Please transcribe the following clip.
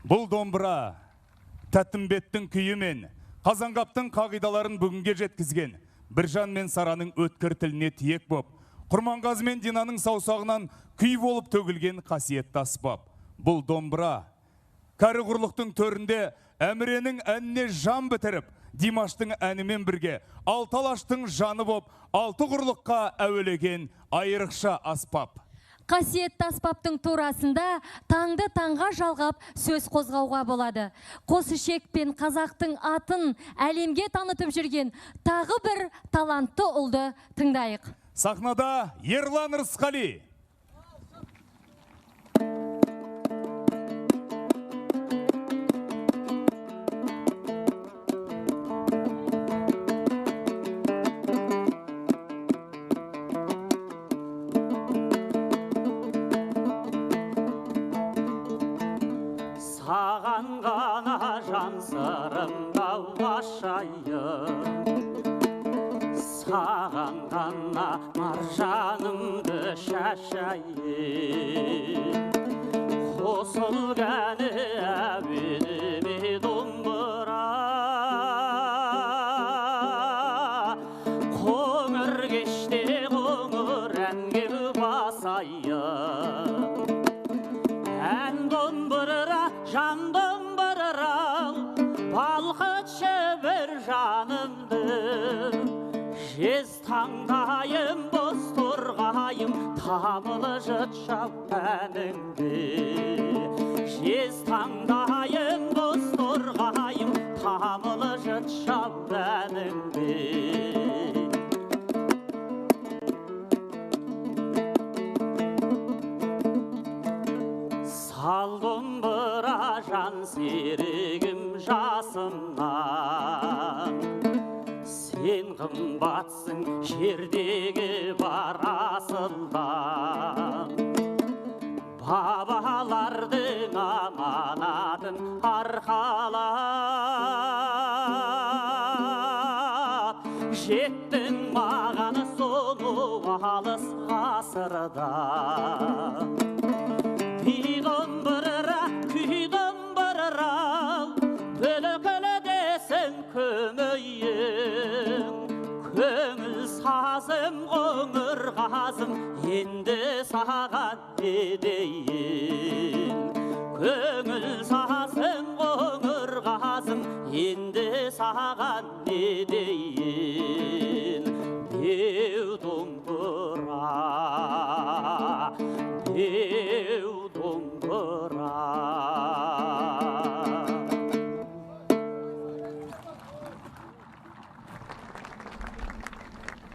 Бұл домбыра Тәттімбеттің күйі мен Қазанғаптың қағидаларын бүгінге жеткізген Біржан мен Сараның өткір тіліне тиек боп, Құрманғазы мен Динаның саусағынан күй болып төгілген қасиетті аспап. Бұл домбыра кәрі құрлықтың төрінде Әміренің әніне жан бітіріп, Димаштың әнімен бірге алты алаштың жаны боп, алты құрлыққа әуелеген айрықша аспап. Қасиетті аспаптың турасында таңды таңға жалғап сөз қозғауға болады. Қос ішек пен қазақтың атын әлемге танытып жүрген тағы бір талантты ұлды тыңдайық. Сахнада Ерлан Рысқали. Саған ғана жан сырымды ашайын, саған ғана маржанымды шашайын. Қосыл кәні әуеніме домбыра, қоңыр кеште қоңыр әнге басайын. Ән домбыра, жан домбыра, балқытшы бір жанымды. Жез таңдайым, боз торғайым, тамылжыт шау әніңді. Жез таңдайым, боз торғайым, тамылжыт шау әніңді. Сал домбыра жан серігім жасымнан, сен қымбатсың жердегі бар асылдан. Бабалардың аманатын арқалап, жеттің маған соны алыс ғасырда. Күй домбыра, күй домбыра, бүлкілдесің көмейің. Көңіл сазым, қоңыр қазым, енді саған не дейін? Көңіл сазым, қоңыр қазым, енді саған не дейін?